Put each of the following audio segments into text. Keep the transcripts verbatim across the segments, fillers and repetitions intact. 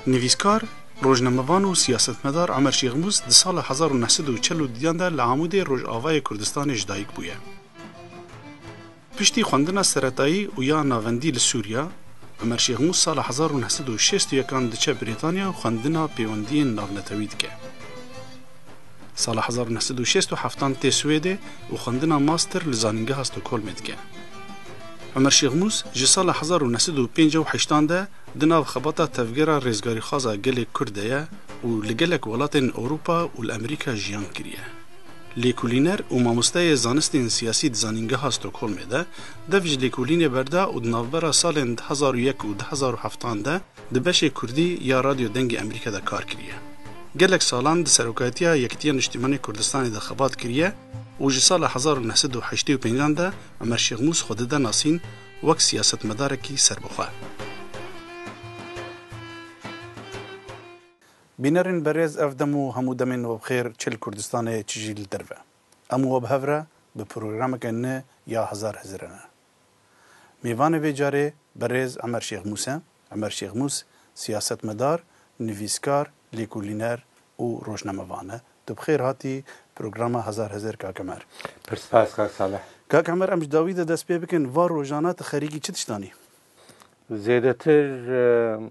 Nivîskar, rojnamevan û siyasetmedar Omer Şêxmûs di sala hezar û neh sed û çel û duyan de li Amûdê Rojavayê Kurdistanê ji dayik bûye. Piştî xwendina seretayî û ya navendî li Sûriya, Omer Şêxmûs sala hezar û neh sed û şêst û yekan diçe Brîtanya û xwendina pêwendiyên navnetewî dike. Sala hezar û neh sed û şêst û heftan tê Swêdê û xwendina master li Zanîngeha Stockholmê dike. Omer Şêxmûs ji sala hezar û neh sed û pêncî û heştan de di nav xebata tevgera rêzgarîxwaza gelê Kurd de ye û li gelek welatên Ewropa û li Amerîka jiyan kiriye. Lêkolîner û mamosteyê zanistên siyasî di Zanîngeha Stockholmê de, dev ji lêkolînê berda û di navbera salên du hezar û yek û du hezar û heftan de di beşê Kurdî ya Radyo Dengê Amerîka de kar kiriye. Gelek salan di serokatiya Yekîtiya Niştimanî Kurdistanê de xebat kiriye û ji sala hezar û neh sed û heştê û pêncan de Omer Şêxmûs xwe dide nasîn wek siyasetmedarekî serbixwe. Bînerên berêz, ev dem û hemû demên we bi xêr, çi li Kurdistanê, çi jî li derve. Em û we bi hev re bi programeke nû ya Hezar Hezir re ne. Mêvanê vê carê berêz Emer Şêxmûs e. Emer Şêxmûs siyasetmedar, nivîskar, lêkolîner û rojnamevan e. Tu bi xêr hatî programa Hezar Hezir, kak Emer. Pir spas, kak Salih. Kak Emer, em ji dawî de dest pê bikin. Va rojana tu xerîkî çi tiştanî? Zêdetir, e,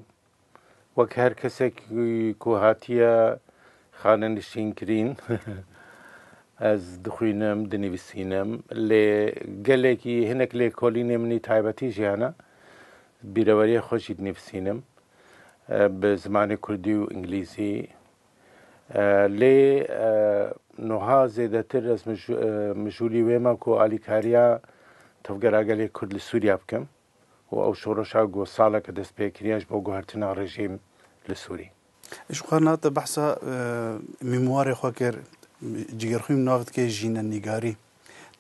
wek her kesek ku hatiye xanenişîn kirîn, ez dixwînim, dinivîsînim. Lê gelekî hinek lêkolînê min î taybetî jî hene. Bîreweriyê xwe jî dinivîsînim, e, bi zimanê kurdî û îngilîzî. E, lê, e, nuha zêdetir ez mij-, e, mijûlî wê me ku alîkariya Tevgera Gelê Kurd li Sûriye bikim û ew şoreşa ku saleke dest pê kiriye ji bo guhertina rejîm li Sûrî. Ji xwe hate behsa, e, mîmwarê xwe kir, Cigerxwîn nav dike jînenîgarî.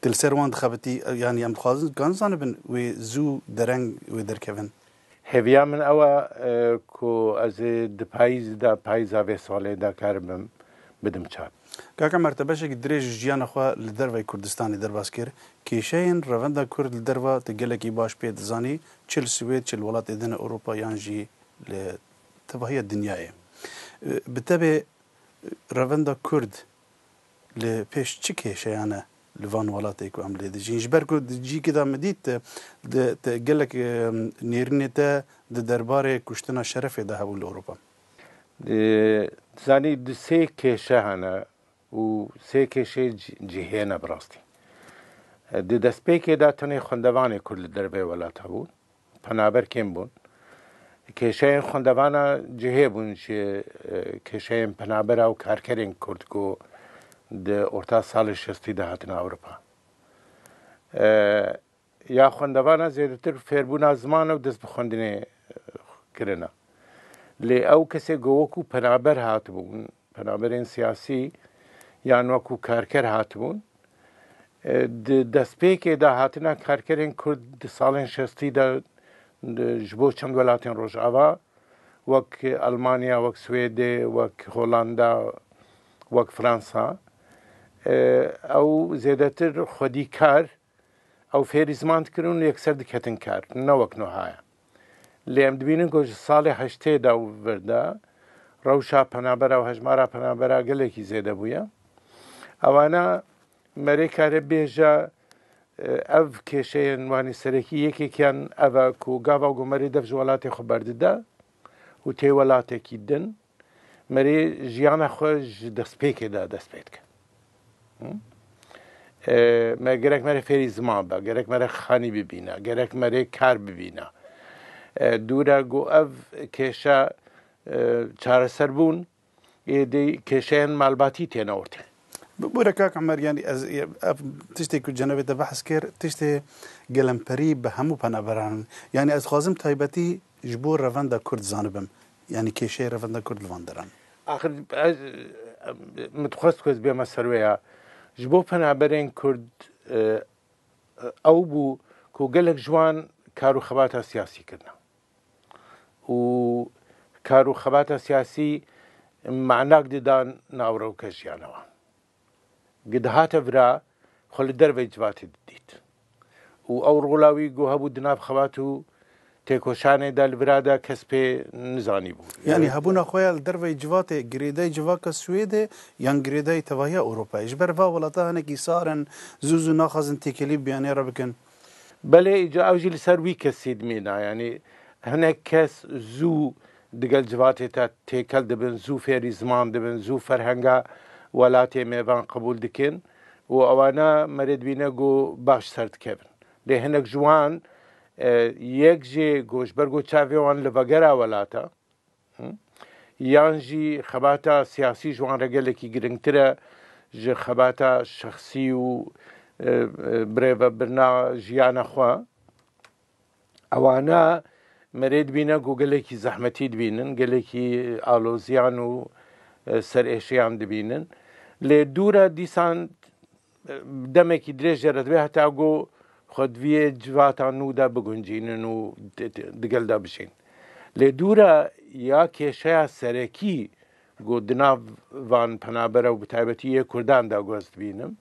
Tu li ser wan dixebitî, yanî em dixwazin, kan zanibin wê zû dereng wê derkevin. Hêviya min ew e, e, ku ez ê di payîz de, payîza vê salê de karibim bidim çap. Kak Emer, te beşekî dirêj ji jiyana xwe li derveyî Kurdistanê derbas kir. Kêşeyên revenda Kurd li derva te gelekî baş pê dizanî, çi li Swêd, çi li welatê din Ewropa yan jî li tevahiya dinyayê. E, bi te bê, e, revenda Kurd li pêş çi kêşeyan e li van welatê ku em lê dijîn? Ji ber ku di cîkê de min dît, di, di gelek, e, nêrînê te di derbarê kuştina şerefê de hebû li Ewropa. Di, dizanî, di sê kêşe hene û sê kêşeyê ci-, cihê ne bi rastî. Di destpêkê de tenê xwendevanê Kurd li derveyê welat hebûn. Penaber kêm bûn. Kêşeyên xwendevana cihê bûn ji, e, kêşeyên penabera û karkerên Kurd ku di orta salê şestî de hatin Ewropa. E, ya xwendevana zêdetir fêrbûna ziman û dest bi xwendinê, e, kirine. Lê ew kesê ku wekû penaber hatibûn, penaberên siyasî yan wekû karker hatibûn. E, di destpêkê de hatina karkerên Kurd di salên şestî de, de ji bo çend welatên Rojava, wek Almanya, wek Swêdê, wek Holanda, wek Fransa, e, ew zêdetir xwedîkar, ew fêrî ziman dikirin û yekser diketin kar, ne wek nuha ye. Lê em dibînin ku ji salê heştê de û vir de rewşa penabera û hejmara penabera gelekî zêde bûye. Ewana merê kare bêje, e, ev kêşeyên wanî serekî yekêkiyan ev e ku gava ku merê dev ji welatê xwe berdide û tê welatekî din, merê jiyana xwe ji destpêkê de dest pê dike. Hı? E, me gerek merê fêrî ziman be, gerek merê xanî bibîne, gerek merê kar bibîne. E, dûre ku ev kêşe, e, çareser bûn, êdî kêşeyên malbatî têne ortê. Bi-, bûre kak Emer, yanî ez, ev tiştê ku cenabê te behs kir, tiştê gelemperî bi hemû penaberan in. Yanî ez dixwazim taybetî ji bo revenda Kurd zanibim. Yanî kêşeyê revenda Kurd li van deran. Axir ez, min dixwest ku ez bême ser wê ya. Ji bo penaberên Kurd, e, ew bû ku gelek ji wan kar û xebata siyasî kirine. Û kar û xebata siyasî manak dida navrewke jiyana wan. Gi dihate vira xwe li derveyî civatê didît. Û ew rola wî ku hebû di nav xebat û têkoşanê de li vira de kes pê nizanîbû. Yanî hebûna xwe ya li derveyî civatê girêdayî civaka Swêdê yan girêdayî tevahiya Ewropayê? Ji ber va welata hinekî sar in, zû zû naxwazin têkelî bi biyaniya re bikin. Belê, îca ew jî li ser wî kesî dimîna. Yanî hinek kes zû digel civatê te têkel dibin, zû fêrî ziman dibin, zû ferhenga welatê mêvan qebûl dikin û ewana merê dibîne ku baş ser dikevin. Lê hinek ji wan, e, yek jê ku ji ber ku çavê wan li vegera welata, Hı? Yan jî xebata siyasî ji wan re gelekî girîngtir e ji xebata şexsî û, e, e, birêvebirina jiyana xwe. Ewana merê dibîne ku gelekî zehmetî dibînin, gelekî aloziyan û, e, serêşiyan dibînin. Lê dû re dîsan demekî dirêj jê re dibe heta ku xwe di vê civata nû de biguncînin û di, di, digel de bijîn. Lê dû re ya kêşeya serekî ku di nav van penabere û bi taybetî yê Kurdan de ku ez dibînim,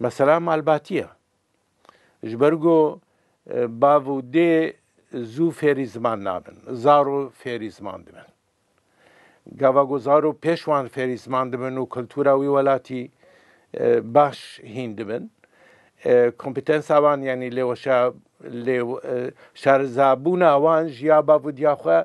mesela malbatî ye. Ji ber ku, e, bav û dê zû fêrî ziman nabin, zaro fêrî ziman dibin. Gava ku zaro pêş wan fêrî ziman dibin û kultura wî welatî, e, baş hîn dibin. E, kompetensa wan, yanî lêweşa-, lê-, e, şarezabûna wan ji ya bav û diya xwe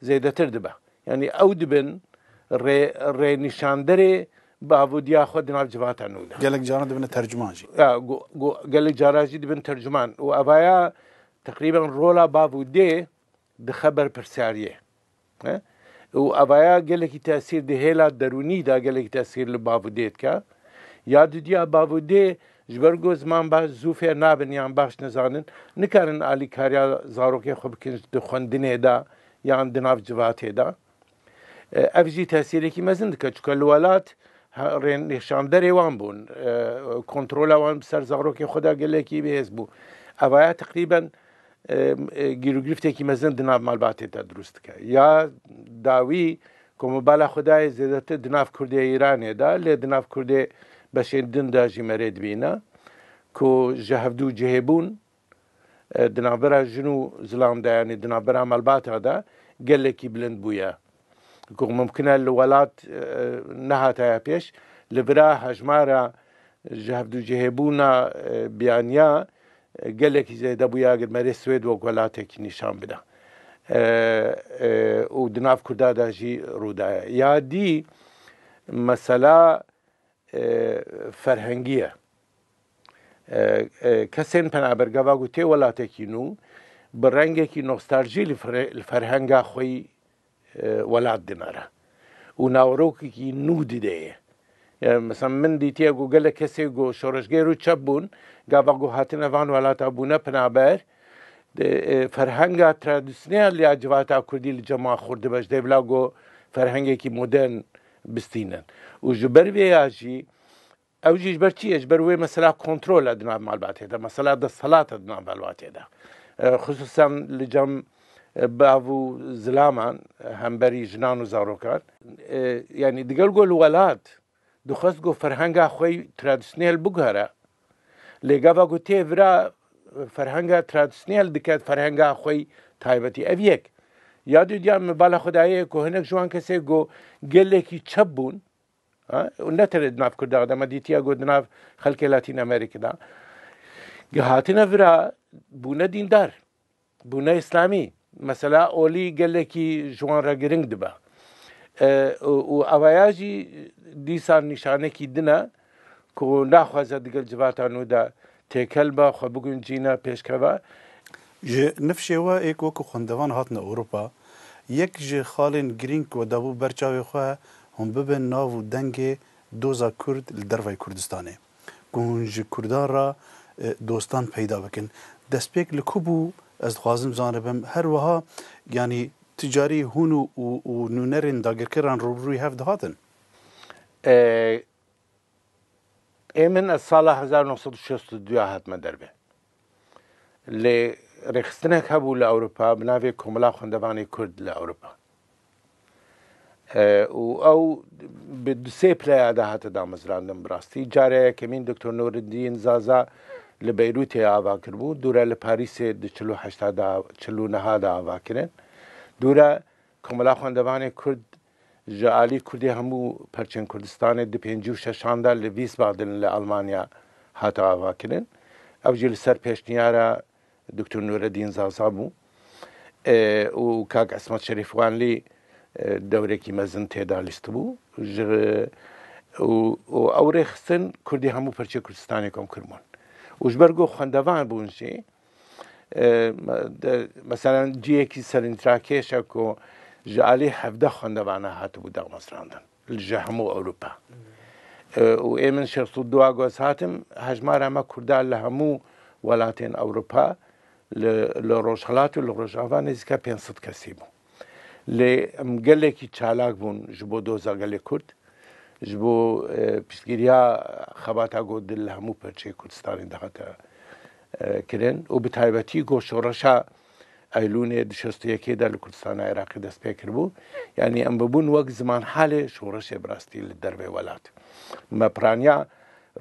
zêdetir dibe. Yanî ew dibin rê-, rênîşanderê bav û diya xwe di nav civata nû de. Gelek caran dibine tercuman jî. Ya, go-, go-, gelek caran jî dibin tercuman. Û evaya teqrîben rola bav û dê dixe ber pirsiyariyê. He? Û evaya gelekî tesîr di hêla derûnî de gelekî tesîr li bav û dê dike. Ya dudiya bav û dê ji ber ku ziman baş zû fêr nabin yan baş nizanin, nikarin alîkariya zarokê xwe bikin di xwendinê de yan di nav civatê de. E, ev jî tesîrekî mezin dike, çunke li welat he-, rênîşanderê wan bûn. E, kontrola wan bi ser zarokê xwe de gelekî bihêz bû. Evaya teqrîben, e, e, gîrûgirîftekî mezin di nav malbatê de dirust dike. Ya dawî ku mebala xwe dayê zêdetir di nav Kurdê Îranê de, lê di nav Kurdê beşên din de jî merê dibîne ku ji hevdû cihê bûn, e, di navbera jin û zilam de, yanî di navbera malbata de gelekî bilind bûye. Ku mimkin e li welat, e, nehatiye pêş, li vira hejmara ji hevdûcihêbûna, e, biyaniya, e, gelekî zêde bûye, eger merê Swêd wek welatekî nîşan bide. E, e, û di nav Kurda de jî rû daye. Ya dî mesela, e, ferhengî ye. E, e, kesên penaber gava ku tê welatekî nû, bi rengekî nostalcî li fere-, li ferhenga xwe yî, e, welat dinere û nawerokekî nû dideye. E, mesela min dîtiye ku gelek kesê ku şoreşger û çep bûn, gava ku hatine van welata bûne penaber, de, e, ferhenga tradisyonel ya civata kurdî li cema xurt dibe, ji dê bila ku ferhengekî modern bistînin. Û ji ber vê ya jî, ew jî ji ber çi ye? Ji ber wê mesela kontrol e di nav malbatê de, mesela desthilat e di nav malbatê de. E, xisûsen li cem, e, bav û zilaman, e, hemberî jinan û zarokan. E, yanî digel ku li welat dixwest ku ferhenga xwe yî tradisyonel biguhere, lê gava ku tê vira ferhenga tradisyonel dike ferhenga xwe yî taybetî. Ev yek. Ya dudiya min bala xwe dayê ku hinek ji wan kesê ku gelekî çep bûn, ha, û ne tenê di nav Kurda de, me dîtiye ku di nav xelkê Latîn Amerîkî de, ge hatine vira bûne dîndar, bûne îslamî. Mesela olî gelekî ji wan re giring dibe. E, û, û evaya jî dîsa nîşanekî din e ku naxwaze digel civata nû de têkel be, xwe biguncîne, pêşkeve. Ji nifşê we ê ku wekî xwendevan hatine Ewropa, yek ji xalên girîng ku we dabû ber çavê xwe, hûn bibin nav û dengê doza Kurd li dervayî Kurdistanê. Ku hûn ji Kurdan re, e, dostan peyda bikin. Destpêk li ku bû, ez dixwazim zanibim, her wiha, yanî ti carî hûn û, û, û nûnerên dagirkeran rûbirûyî hev dihatin? E, Ê min, ez sala hezar neh sed û şêst û du ya hatime derve. Lê rêxistinek hebû li Ewropa bi navê Komela Xwendevanê Kurd li Ewropa. E, û ew bi du sê pileya de hate damezrandin bi rastî. Cara yekemîn Doktor Nûreddîn Zaza li Beyrûtê ava kiribû, dûre li Parîsê di çil û heşta de, çil û neha de ava kirin. Dûre Komela Xwendevanê Kurd ji alî Kurdê hemû perçên Kurdistanê di pêncî û şeşan de li Wiesbaden li Almanya hate avakirin. Ew jî li ser pêşniyara Doktor Nureddin Zaza bû. E, û kak Esmat Şerîfwanlî, e, dewrekî mezin tê de lîstibû. Ji, û, û ew rêxistin Kurdê hemû perçê Kurdistanê kom kiribûn. Û ji ber ku xwendevan bûn jî, e, me-, de, meselen cihekî serîntrakêş e ku ji alî hevdeh xwendevana hatibû daxwazrandin li ji hemû Ewropa. E, û ê min şêst û du a goz hatim, hejmara me Kurda li hemû welatên Ewropa, li, li Rojhilat û li Rojava nêzîka pênc sed kesî bû. Lê em gelekî çalak bûn ji bo doza gelê Kurd, ji bo, e, piştgiriya xebata ku di li hemû perçeyê Kurdistanê dihate, e, kirin û bi taybetî ku şoreşa Eylûnê di şêst û yekê de li Kurdistana Iraqê dest pê kiribû. Yanî em bibûn wek zimanhalê şoreşê bi rastî li dervê welat. Me piraniya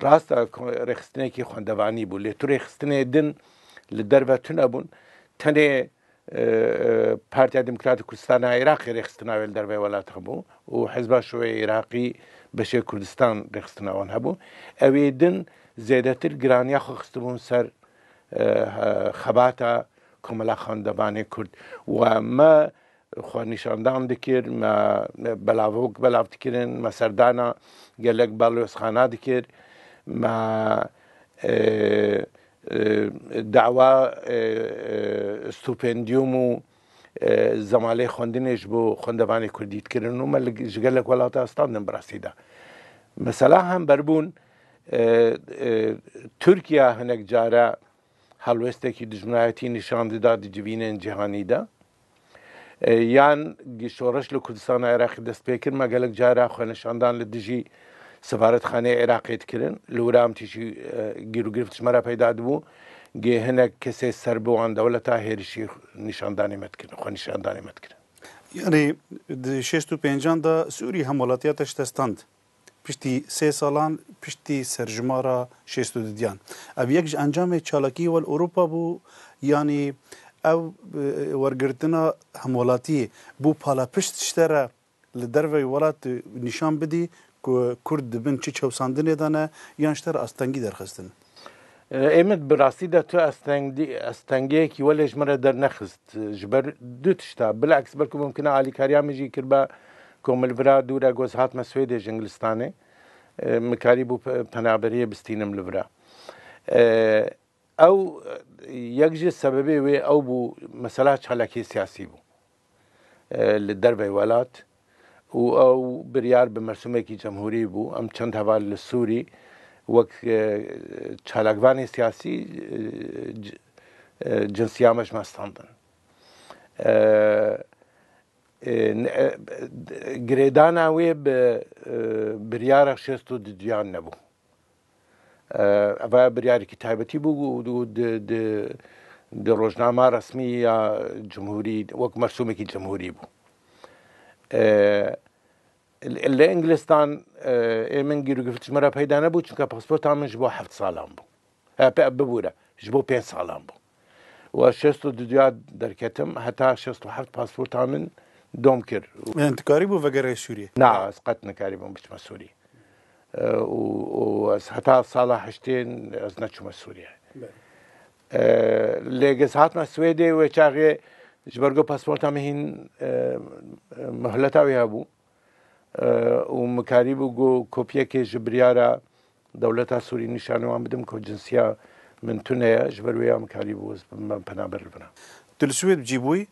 rast e, ko-, rêxistinekî xwendevanî bû, lê tu rêxistinê din li derve tune bûn. Tenê, e, e, Partiya Demokratîk Kurdistana Iraqê rêxistina wê li dervê welat hebû û Hizba Şûeyê Iraqî beşê Kurdistan rêxistina wan hebû. Ew ê din zêdetir giraniya xwe xistibûn ser, e, xebata Komela Xwendevanê Kurd. Û me xwe nîşandan dikir, me belavok belav dikirin, me serdana gelek balozxana dikir, me, e, e, dawa, e, e, stupendiyum û, e, zemalê xwendinê ji bo xwendevanê Kurdî dikirin û me li, ji gelek welata standin bi rastî de. Mesela hemberbûn, e, e, Tirkiye hinek cara helwestekî dijminayetî nîşan dida di civînên cîhanî de. E, yan gi-, şoreş li Kurdistana Iraqê dest pê kir, me gelek cara xwenîşandan li dijî sefaretxaneyê Iraqê dikirin. Li wira em tîşî, e, gîrûgirift ji me re peyda dibû. Gê hinek kesê ser bi wan dewleta hêrişî nîşandanê me dikirin, xwenîşandanê me dikirin. Yanî di şêst û pêncan de Sûrî hemwelatiya te ji te stand. Piştî sê salan, piştî serjimara şêst û dudiyan. Ev yek ji encamê çalakiyê we li Ewropa bû, yanî ev, e, wergirtina hemwelatiyê bû pala pişt ji te re li derveyî welat nîşan bidî ku Kurd di bin çi çewsandinê de ne, yan ji te re astengî derxistin? E, Êmit, bi rastî de tu astengî-, astengiyekî welê ji min re dernexist. Ji ber du tişta. Bileks, belku mimkun e alîkariya min jî kirba ku min li vira dûre goz hatme Swêdê ji Ingilistanê. E, min karîbû pe-, penaberiyê bistînim li vira. E, ew, e, yek ji sebebê wê ew bû, mesela çalakiyê siyasî bû, e, li derveyî welat û ew biryar bi mersûmekî cemhûrî bû. Em çend heval li Sûrî wek, e, çalakvanê siyasî, e, c-, e, cinsiya me ji me standin. E, e, ne-, e, girêdana wê bi, e, biryara şêst û dudiyan nebû. E, eva biryarekî taybetî bû û di, di, di rojnama resmî ya cumhurî, wek mersûmekî cumhurî bû. E, li, li Inglistan, e, ê min gîrûgirîft ji min re peyda nebû, çunke pasporta min ji bo heft salan bû. E, pe-, bibûre, ji bo pênc salan bû. Û ez şêst û duduya derketim, heta şêst û heft pasporta min dom kir. Yanî tu karîbû vegerê Sûriyê? Na, ez qet nikarîbûm biçime Sûriyê. E, û, û ez heta sala heştê ez neçûme Sûriyeyê. Belê. E, lê ez hatime Swêdê wê çaxê ji ber ku pasporta min hîn, e, e, muhleta wê hebû. E, û min karîbû ku kopyekê ji biryara dewleta Sûrî nîşanî wan bidim ku cinsiya min tune ye, ji ber wê ya min karîbû ez bibim penaber li vira. Tu li Swêd bi cî bûyî?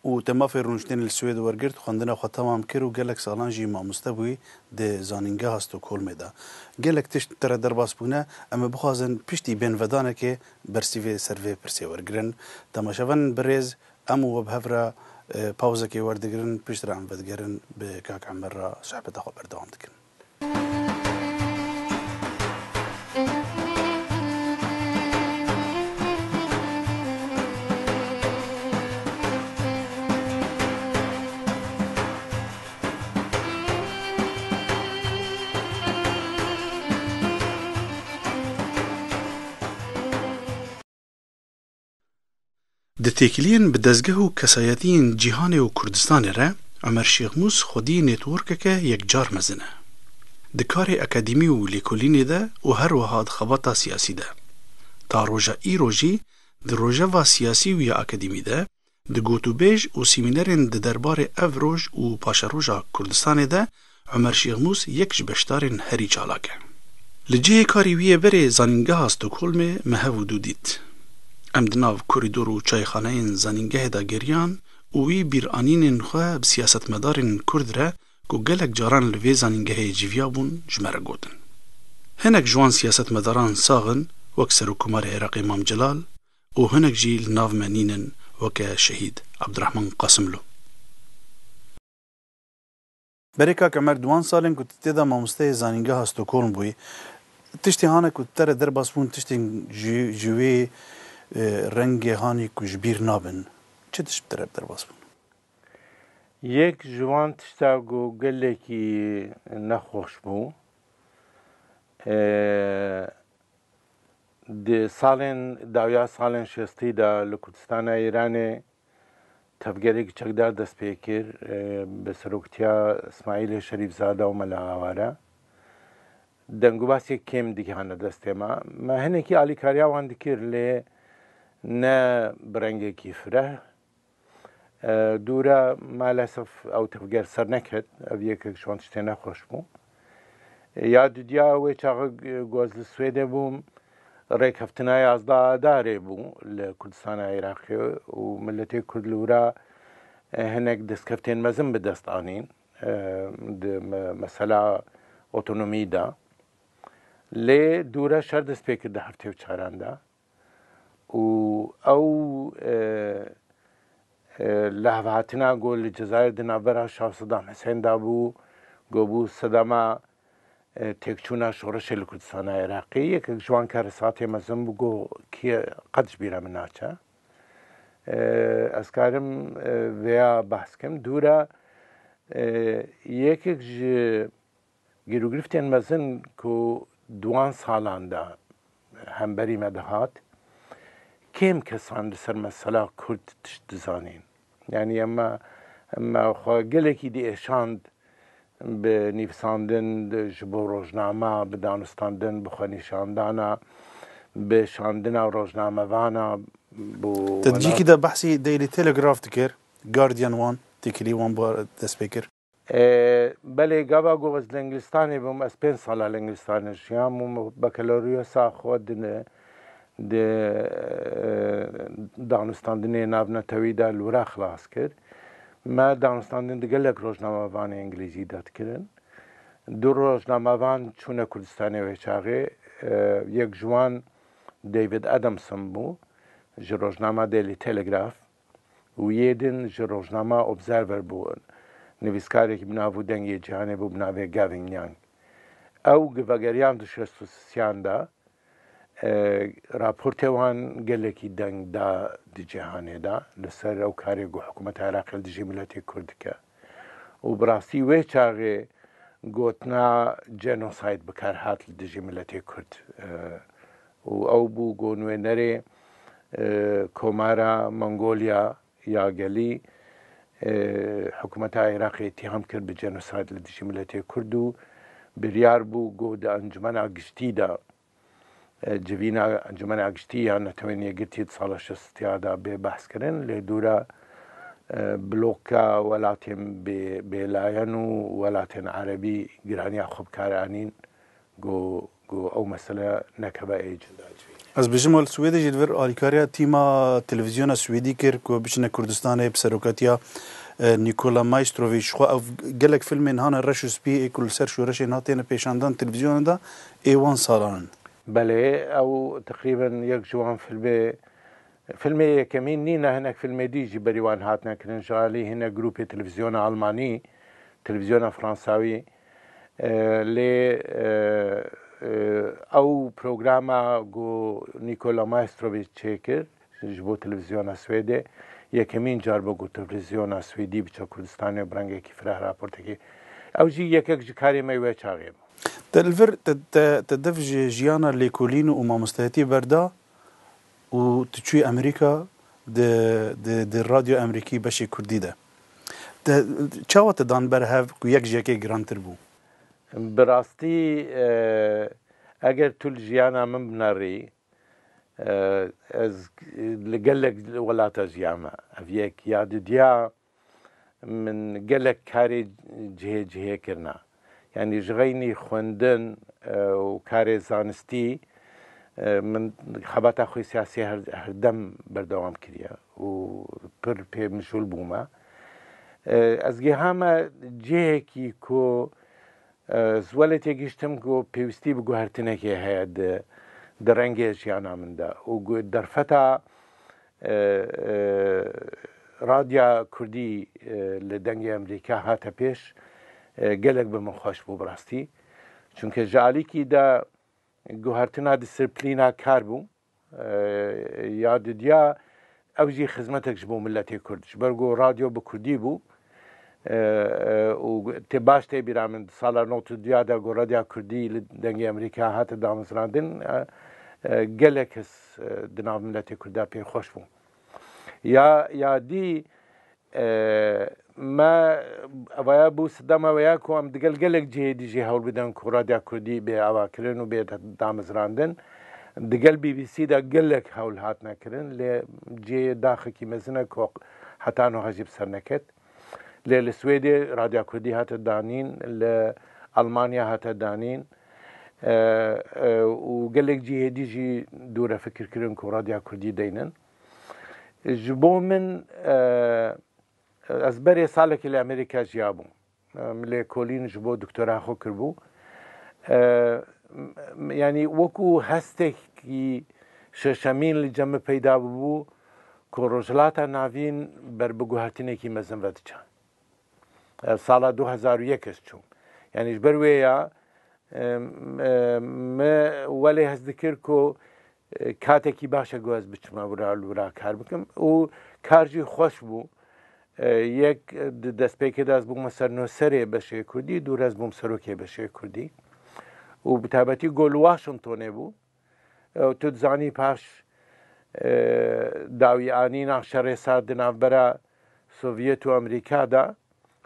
Û te mafê rûniştinê li Swêd wergirt, xwendina xwe temam kir û gelek salan jî mamoste bûyî di Zanîngeha Stockholmê de. Gelek tişt te re derbas bûne, em ê bixwazin piştî bêhnvedanekê bersîvê ser vê pirsê wergirin. Temaşevanên birêz, em û we bi hev re, e, pawzekê werdigirin, piştre em vedigerin bi kak Emer re sohbeta xwe berdewam dikin. Di têkiliyên bi dezgeh û kesayetiyên cîhanê û Kurdistanê re, Omer Şêxmûs xwedî networkeke yekcar mezin e. Di karê akademî û lêkolînê de û her wiha di xebata siyasî de. Ta roja îro jî di rojeva siyasî û ya akademî de, di gotûbêj û semînerên di derbarê ev roj û paşeroja Kurdistanê de Omer Şêxmûs yek ji beşdarên herî çalak e. Li cihê karê wî yê berê Zanîngeha Stockholmê me hev û dû dît. Em di nav korîdor û çayxaneyên zanîngehê de geriyan û wî bîranînên xwe bi siyasetmedarên Kurd re ku gelek caran li vê zanîngehê civiyabûn ji me re gotin. Hinek ji wan siyasetmedaran sax in, wek Serokkomarê Iraqê Mam Celal, û hinek jî li nav me nînin, weke Şehîd Abdurrahman Qasimlu. Berê kak Emer, di wan salên ku tu tê de mamosteyê Zanîngeha Stockholm bûyî, tiştê hane ku te re derbas bûn, tiştên ji, ji wê, e, rengê hanî ku ji bîr nabin. Çi tişt bi te re derbas bûn? Yek ji wan tişta ku gelekî nexweş bû, e, di salên dawiya salên şêstî de li Kurdistana Îranê tevgerek çekdar dest pê kir, e, bi seroktiya Îsmaîlê Şerîfzade û Mela Aware. Dengûbasê kêm digihane destê me. Me hinekî alîkariya wan dikir, lê ne bi rengekî fireh. E, dû re malesef ew tevger ser neket. Ev yekek ji wan tiştê nexweş bû. E, ya dudiya wê çaxê, e, ku ez li Swêdê bûm, rêkeftina yazdeh Adarê bû li Kurdistana Iraqê û miletê Kurd li wira, e, hinek destkeftên mezin bi dest anîn, e, di me-, mesela otonomî de. Lê dû re şer dest pê kir di heftê û çaran de. Û ew, e, e, lihevhatina ku li Cezayir di navbera Şah Sedam Hisên de bû, ku bû sedema, e, têkçûna şoreşê li Kurdistana Iraqê, yekek ji wan keresatê mezin bû, ku kî qet ji bîra min naçe. E, ez karim, e, vêya behs kim. Dû re, e, yekek ji Girûgiriftên mezin ku di wan salan de hemberî me dihat, kêm kesan li ser mesela Kurd tişt dizanîn. Yanî em, em xwe gelekî diêşand bi nivîsandin, ji bo rojnama, bi danûstandin, bi xwenîşandana, bi şandina rojnamevana, bo Te di cîkî de behsî Daily Telegraph dikir, Guardian wan, têkilî wan bo dest pê kir. E, belê, gava ku ez li Îngilistanê bûm, ez pênc sala li Îngilistanê jiyam û bakaloryosa xwe di, di, e, danûstandinê navnetewî de li wira xilas kir. Me danûstandin di gelek rojnamevanê îngilîzî de dikirin. Du rojnamevan çûne Kurdistanê wê çaxê, e, yek ji wan David Adamson bû, ji rojnama Daily Telegraph. û yê din ji rojnama Observer bû nivîskarekî bi nav û dengê cîhanê bû bi navê Gavin Young. Ew gi vegeriyan di şêst û sisiyan de, e, raportê wan gelekî deng da di cîhanê de li ser ew karê ku hikûmeta Iraqê li dijî miletê Kurd dike. Û bi rastî wê çaxê gotina genocide bi kar hat li dijî miletê Kurd. E, û ew bû ku nûnerê, e, Komara Mongolya ya Gelî, e, hikûmeta Iraqê îttiham kir bi genocide li dijî miletê Kurd û biryar bû ku di Encûmena Giştî de, e, civîna Encûmena Giştî ya Netewên Yekgirtî di sala şêstiya de bê behs kirin, lê dû re, e, bloka welatên bê, bêlayen û welatên erebî giraniya xwe bi kar anîn. Ku, ku ew mesele nekeve ê cindacivînê. Ez bijim, li Swêdê jî li vir alîkariya tîma televîzyona Swêdî kir ku biçine Kurdistanê bi serokatiya, e, Nikola Maestrovî. Ji xwe ev gelek filmên hane reş û spî ê ku li ser şoreşên hatine pêşandan televîzyona de ê wan salan in. Belê, ew teqrîben yek ji wan filmê Filmê yekemîn nîne, hinek filmê dî jî berî wan hatine kirin, ji alî hinek grûpê televîzyona Almanî, televîzyona Fransawî, e, lê, e, e, ew programa ku Nikola Maestrovî çêkir ji bo televîzyona Swêdê, yekemîn car bû ku televîzyona Swêdî biçe Kurdistanê û bi rengekî fireh raportekî. Ew jî yekek ji karê me wê çaxê bû. Te li vir, te, te, te dev ji jiyana lêkolîn û mamostayetiyê berda û tu çûyî Amerîka, di, di, di Radyo Emerîkî beşê Kurdî de. De, çawa te dan ber hev ku yek ji yekê girantir bû? Bi rastî, e, eger tu li jiyana min binerî, e, ez li gelek welata jiyame. Ev yek ya didiya min gelek karê cihê cihê kirina. Yanî ji xeynî xwendin, e, û karê zanistî, e, min xebata xwe siyasî her, herdem berdewam kiriye û pir pê mijûl bûme. E, ez gihame cihekî ku, e, ez welê têgihiştim ku pêwîstî bi guhertinekê heye di, di rengê jiyana min de û gu-, derfeta, e, e, radya kurdî, e, li Dengê Emerîka hate pêş, e, gelek bi min xweş bû bi rastî. Çunke ji alîkî de guhertina disiplîna kar bû. E, ya didiya ew jî xizmetek ji bo miletê Kurd. Ji ber ku radyo bi Kurdî bû, e, e, û tê baş tê bîra min, di sala nod û duya de ku Radya Kurdî li Dengê Emerîka hate damezrandin, e, e, gelek kes, e, di nav miletê Kurda pê xweş bû. Ya, ya dî, e, me evaya bû, sedema wê ya ku em digel gelek cihê dî jî hewl bidin ku Radya Kurdî bê avakirin û bê damezrandin. Digel B B C de gelek hewl hatine kirin, lê cihê daxekî mezin e ku heta niha jî bi ser neket. Lê li Swêdê Radya Kurdî hate danîn, li Almanya hate danîn, e, e, û gelek cihê dî jî dûre fikir kirin ku Radya Kurdî deynin. Ji bo min, e, ez berê salekê li Amerîka jiyabûm. Em lêkolîn ji bo doktora xwe kiribû. E, m-, yanî wekû hestekî şeşemîn li cem min peyda bibû ku Rojhilata Navîn ber bi guhertinekî mezin ve diçe. E, sala du hezar û yek ez çûm. Yanî ji ber wê ya, e, e, me welê hez dikir ku, e, katekî baş e ku ez biçime wira li wira kar bikim û kar jî xweş bû. E, yek, e, di destpêkê de ez bûme sernoserê beşê Kurdî, dû re ez bûm serokê beşê Kurdî. Û bi taybetî ku li Washingtonê bû. E, tu dizanî paş, e, dawî anîna şerê sar di navbera Sovyet û Amerîka de,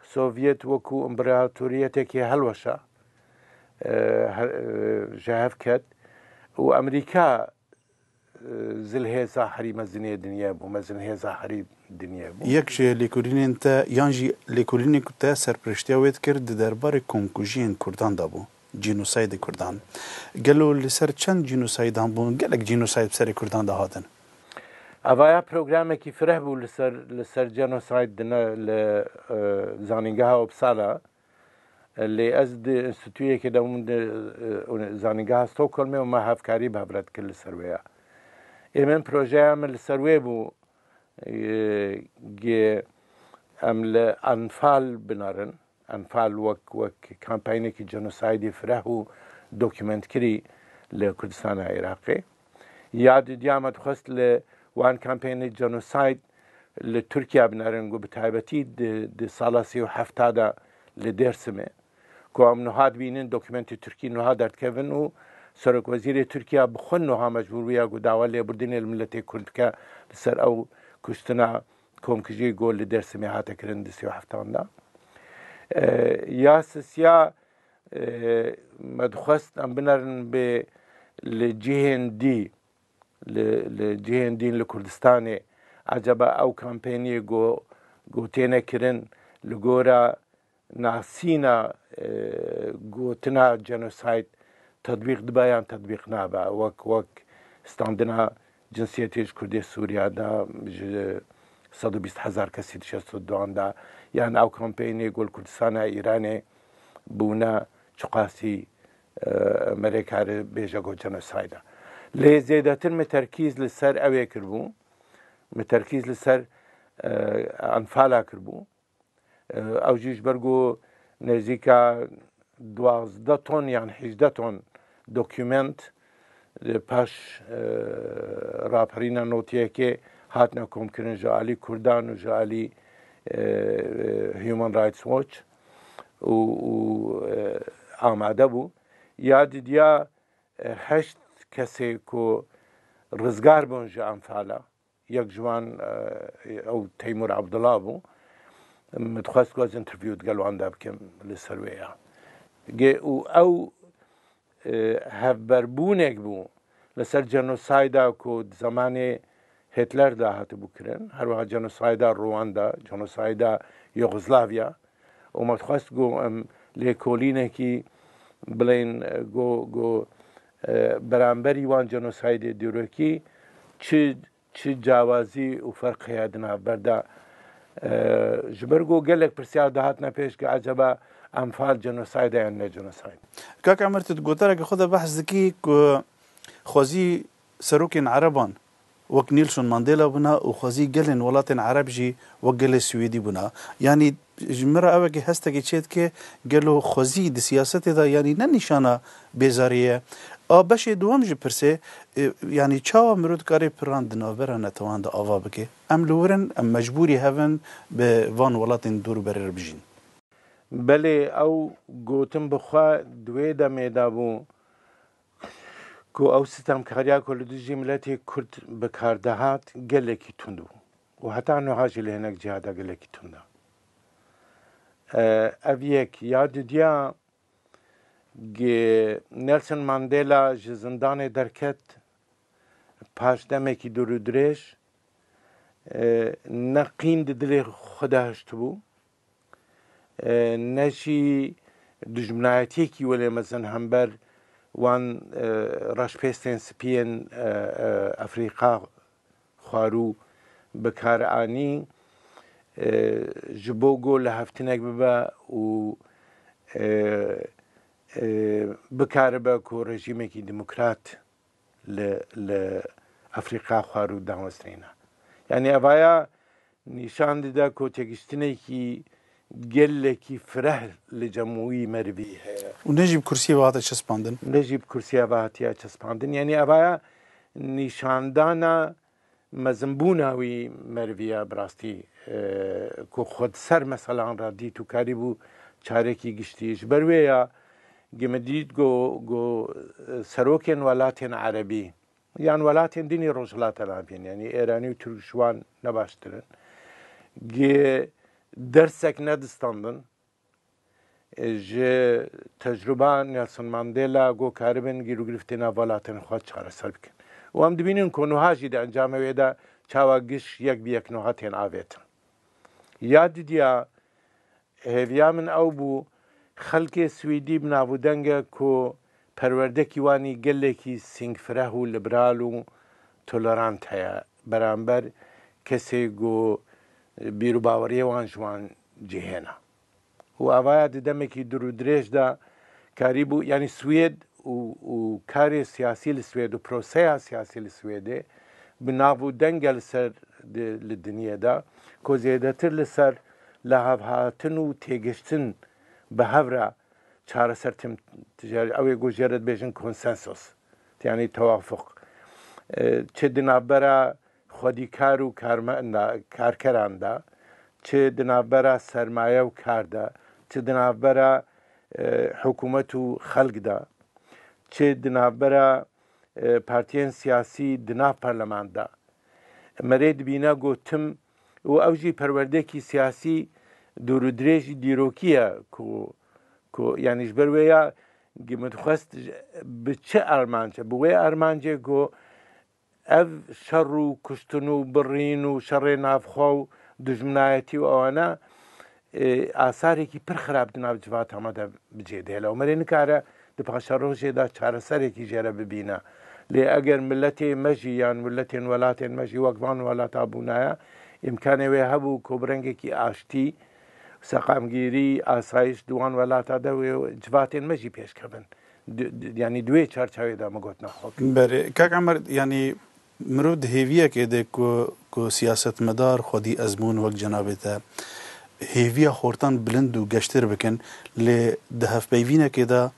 Sovyet wekû împeratoriyeteke helweşa, e, he-, e, ji hev ket û Amerîka, e, zilhêza herî mezin ê dinyê bû, mezinhêza herî dinyê bû. Yek ji lêkolînên te yan jî lêkolînên ku te serpiriştiya wê dikir di derbarê komkujiyên Kurdan de bû, cînosaydê Kurdan. Gelo li ser çend cînosaydan bûn, gelek cînosayd bi serê Kurdan de hatin? Evaya programekî fireh bû li ser, li ser cînosayd di ne, li, e, Zanîngeha Uppsala. Lê ez di înstîtûyekê de bûm, di, e, Zanîngeha Stockholmê û me hevkarî bi hev re dikir li ser wê ya. Ê min, projeya min li ser wê bû, e, ge em li Enfal binerin. Enfal wek, wek kampeynekî cînosaydê fireh û dokumentkirî li Kurdistana Iraqê. Ya didiya me dixwest li wan kampeynê cînosayd li Tirkiye binerin, ku bi taybetî di, di sala sî û hefta de li Dêrsimê, ku em niha dibînin dokumentê Tirkî niha derdikevin û Serokwezîrê Tirkiye bi xwe niha mecbûr bûye ku dawa lêbirînê li miletê Kurd bike li ser ew kuştina komkujî ku li Dêrsimê hate kirin di sî û heftan de. E, ya sisiya, e, me dixwest em binerin bê li cihên dî, li, li cihên dîn li Kurdistanê, eceba ew kampeynê ku, ku têne kirin li gora nasîna, e, gotina genocide tetbîq dibe yan tetbîq nabe? Wek, wek standina cinsiyetê ji Kurdê Sûriya de, ji sed û bîst hezar kesî di şeş û duan de, yan ew kampeynê ku li Kurdistana Îranê bûne çiqasî, e, merê kare bêje ku genocide e. Lê zêdetir min terkîz li ser ew ê kiribû. Min terkîz li ser, e, Enfala kiribû. E, ew jî ji ber ku nêzîka duwazdeh ton yan hejde ton dokument, e, paş, e, raperîna notiyekê hatine komkirin ji alî Kurdan û ji alî, e, e, Human Rights Watch û, û, e, amade bû. Ya didiya, e, heşt kesê ku rizgar bûn ji Enfala, Yek ji wan, e, ew Teymûr Abdullah bû. Min dixwest ku ez interview digel wan de bikim li ser wê ya. Gê û ew, e, hevberbûnek bû li ser jenosayda ku di zemanê Hitler de hatibû kirin. Her wiha jenosayda Rwanda, jenosayda Yugoslavya. Û me dixwest ku em lêkolînekî bilên, e, ku, ku, e, beramberî wan jenosaydê dîrokî çi çi cawazî û ferq heye di navber de? E, ji ber ku gelek pirsiyar dihatine pêş, ku eceba Enfal jenosayde yan ne jenosayde? Kak Emer, tu di gotarekî xwe de behs dikî ku xwezî serokên Ereban wek Nelson Mandela bûna û xwezî gelên welatên Ereb jî wek gelê Swêdî bûna. Yanî ji min re ew wekî hestekî çêdike, gelo xwezî di siyasetê de, yanî ne nîşana bêzariyê ye. A beşê duwem ji pirsê, e, yanî çawa mirov dikare piran di navbera netewan de ava bike? Em li wir in, em mecbûrî hev in bi van welatên dûr û berê re bijîn. Belê, ew gotin bi xwe di wê demê de bû ku ew sitemkariya ku li dijî miletê Kurd bi kar dihat gelekî tund bû û heta niha jî li hinek ciha de gelekî tund e. E, ev yek. Ya dudiya, G-, Nelson Mandela ji zindanê derket, paş demekî dûr û dirêj, e, ne qîn di dilê xwe de hiştibû, e, ne jî dijminayetiyekî welê mezin hember wan, e, reşpêstên spiyên, e, e, Efrîqa xwarû bi kar anî, e, ji bo ku lihevtinek bibe û, e, e, bikaribe ku rejîmekî demokrat li, li Efrîqa xwarû danwestirîne. Yanî evaya nîşan dide ku têgiştinekî gelekî fireh li cem wî merivî heye. Û ne jî bi kursiyê ve hate çespandin. Ne jî bi kursiyê ve hatiye çespandin. Yanî evaya nîşandana mezinbûna wî merivî ya bi rastî, e, ku xwe di ser meselan re dît û karîbû çarekî giştî. Ji ber wê ya gi min dît ku, ku, e, serokên welatên erebî yan welatên din ê Rojhilata Navîn, yanî Êranî û Tirk ji wan ne baştir in, gi dersek nedistandin. Ji tecrûba Nelson Mandela ku karibin gîrûgirîftê nav welatên xwe çareser bikin. Û em dibînin ku nuha jî di encamê wê de çawa giş yek bi yek nuha tên avêtin. Ya didiya hêviya min ew bû, xelkê Swîdî bi nav û deng e ku perwerdekî wan î gelekî sîngfireh û liberal û tolerant heye beramber kesê ku bîr û baweriyê wan ji wan cihêna. Û avaya di demekî dûr û dirêj de karîbû, yanî Swêd û, û karê siyasî li Swêd û proseya siyasî li Swêdê bi nav û deng e li ser di, li dinyê de, ku zêdetir li ser lihevhatin û têgiştin bi hev re çareser tim, ew ê ku jê re dibêjin konsensus, yanî tewafuq. E, çi di navbera xwedîkar û karmenda, karkeran de, çi di navbera sermaye û kar de, çi di navbera, e, hikûmet û xelk de, çi di navbera, e, partiyên siyasî di nav parleman de. Me rê dibîne ku tim û ew jî perwerdekî siyasî dûr û dirêjî dîrokî ye ku, ku, yanî ji ber wê ya gi min dixwest bi çi armanc e? Bi wê armancê ku ev şer û kuştin û birîn û şerê navxwe û dijminayetî û ewana, e, asarekî pir xirab di nav civata me de bi cê dihêle û me rê nikare di paşerojê de çareserekî jê re bibîne. Lê eger miletê me jî yan miletên welatên me jî wek van welata bûnaya, îmkanê wê hebû ku bi rengekî aştî, seqamgîrî, asayiş di wan welata de wê civatên me jî pêş kevin. Di, di, yanî di wê çarçewê de min gotina xwe kir. Berê, Kak Emer, yanî mirov di hêviyekê de ku, ku siyasetmedar xwedî ezmûn wek cenabê te hêviya xortan bilind û geştir bikin, lê di hevpeyvînekê de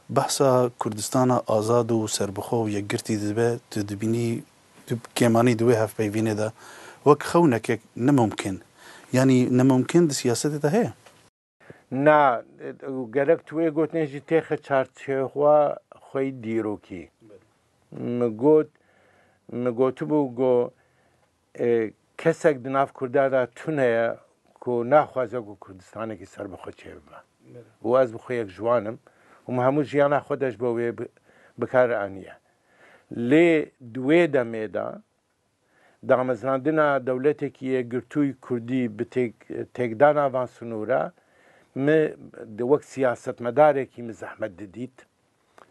behsa Kurdistana azad û serbixwe û yekgirtî dibe, tu dibînî, tu kêmanî di wê hevpeyvînê de wek xewnekek nemumkin. Yanî nemumkin di siyasetê de heye? Na, gerek tu wê gotinê jî têxe çarçewa xwe yî dîrokî. Belê. Min got, min gotibû, go, e, kesek di nav Kurda de tune ye ku naxwaze ku Kurdistanekî serbixwe çêbibe. Û ez bi xwe yek ji wan im û min hemû jiyana xwe de ji bo wê bi, bi kar aniye. Lê di wê demê de damezrandina dewletekî yekgirtûyî Kurdî bi têk-, têkdana van sinûra min di wek siyasetmedarekî min zehmet didît.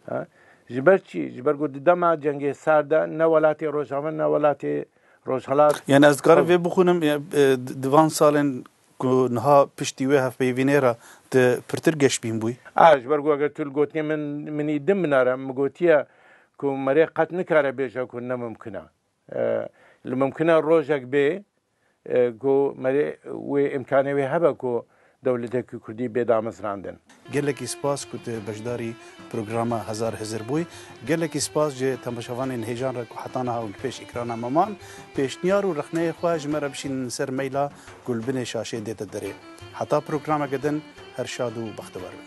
Ha? Ji ber çi? Ji ber ku di dema cengê sar de ne welatê Rojava ne welatê Rojhilat. Yani ez dikarim vê bixwînim, e, e, di, di van salên ku niha piştî wê hevpeyvînê re tu pirtir geşbîn bûyî? A, ji ber ku eger tu li gotinê min, min î din binare, min gotiye ku merê qet nikare bêje ku ne mimkin e. E, li mimkin e rojek bê, e, ku merê wê îmkanê wê hebe ku dewletekî Kurdî bê damezrandin. Gelekî spas ku tu beşdarî programa Hezar Hizir bûyî. Gelekî spas ji temaşevanên hêjan re ku heta niha hûn pêş ekrana me man. Pêşniyar û rexneyê xwe ji me re bişînin ser maila ku li binê şaşê dête derê. Heta programeke din her şad û bextewar bin.